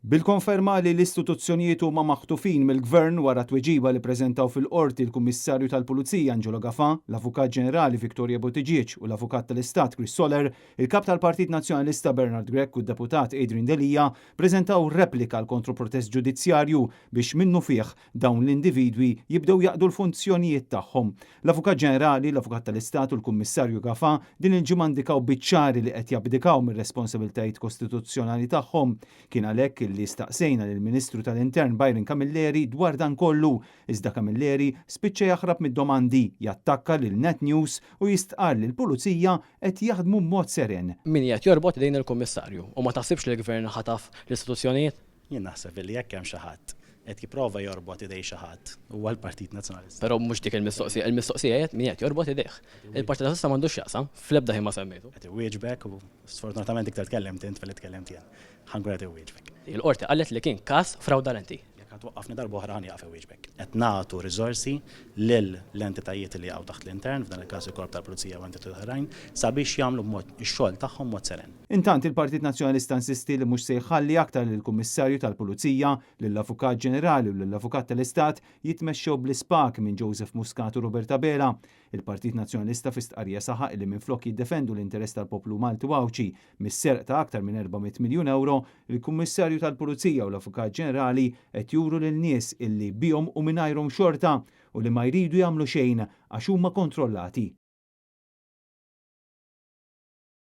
Bil-konferma li l-istituzzjonijiet huma maħtufin mill-Gvern wara tweġiba li preżentaw fil-Qorti l-Kummissarju tal-Pulizija Angelo Gafà, l-Avukat Ġenerali Victoria Buttigieg u l-Avukat tal-Istat Chris Soler, il-Kap tal-Partit Nazzjonalista Bernard Grech u d-Deputat Adrian Delia preżentaw replika għal kontroprotest ġudizzjarju biex minnufih dawn l-individwi jibdew jaqdu l-funzjonijiet tagħhom. L-Avukat Ġenerali, l-Avukat tal-Istat u l-Kummissarju Gafà din il-ġimgħa indikaw biċ-ċar li qed jabdikaw mir-responsabbiltajiet kostituzzjonali tagħhom. Kien għalhekk li staqsejna lill-Ministru tal-Intern Byron Camilleri dwar dan kollu, iżda Camilleri spiċċa jaħrab mid-domandi, jattakka lil Net News u jistqarr li l-Pulizija qed jaħdmu b'mod seren. Min qiegħed jorbot idejn il-Kummissarju u ma taħsibx li l-Gvern ħataf l-istituzzjonijiet? Jien naħseb li jekk hemm xi ħadd qed jipprova jorbot idej xi ħadd huwa l-Partit Nazzjonalista. Però mhux dik il-mistoqsija, il-mistoqsija hija min qed jorbot idejh. Il-Partit Nazzjonalista m'għandux x'jaqsam, fl-ebda ħin ma semmejtu. Qed iwieġbek u sfortunatament iktar tkellimt int milli tkellimt jien. Ħa nkun qed iwieġbek. Il-Qorti qalet li kien każ frawdalenti. Jekk ħa twaqqafni darba oħra ħa nieqaf iwieġbek. Qed nagħtu riżorsi lil l-entitajiet li jaqgħu taħt l-intern, f'dan il-każ il-Korp tal-Pulizija u entitajiet oħrajn, sabiex jagħmlu b'mod ix-xogħol tagħhom mod seren. Intant il-Partit Nazzjonalista insisti li mhux se jħalli aktar lill-Kummissarju tal-Pulizija, lill-Avukat Ġenerali u lill-Avukat tal-Istat jitmexxew bl-ispag minn Joseph Muscat u Robert Abela. Il-Partit Nazzjonalista fi stqarrija saħaq li minflok jiddefendu l-interess tal-poplu Malti u Għawdxi mis-serq ta' aktar minn 400 miljun ewro, il-Kummissarju tal-Pulizija u l-Avukat Ġenerali qed juru lin-nies illi bihom u mingħajrhom xorta u li ma jridu jagħmlu xejn għax huma kontrollati.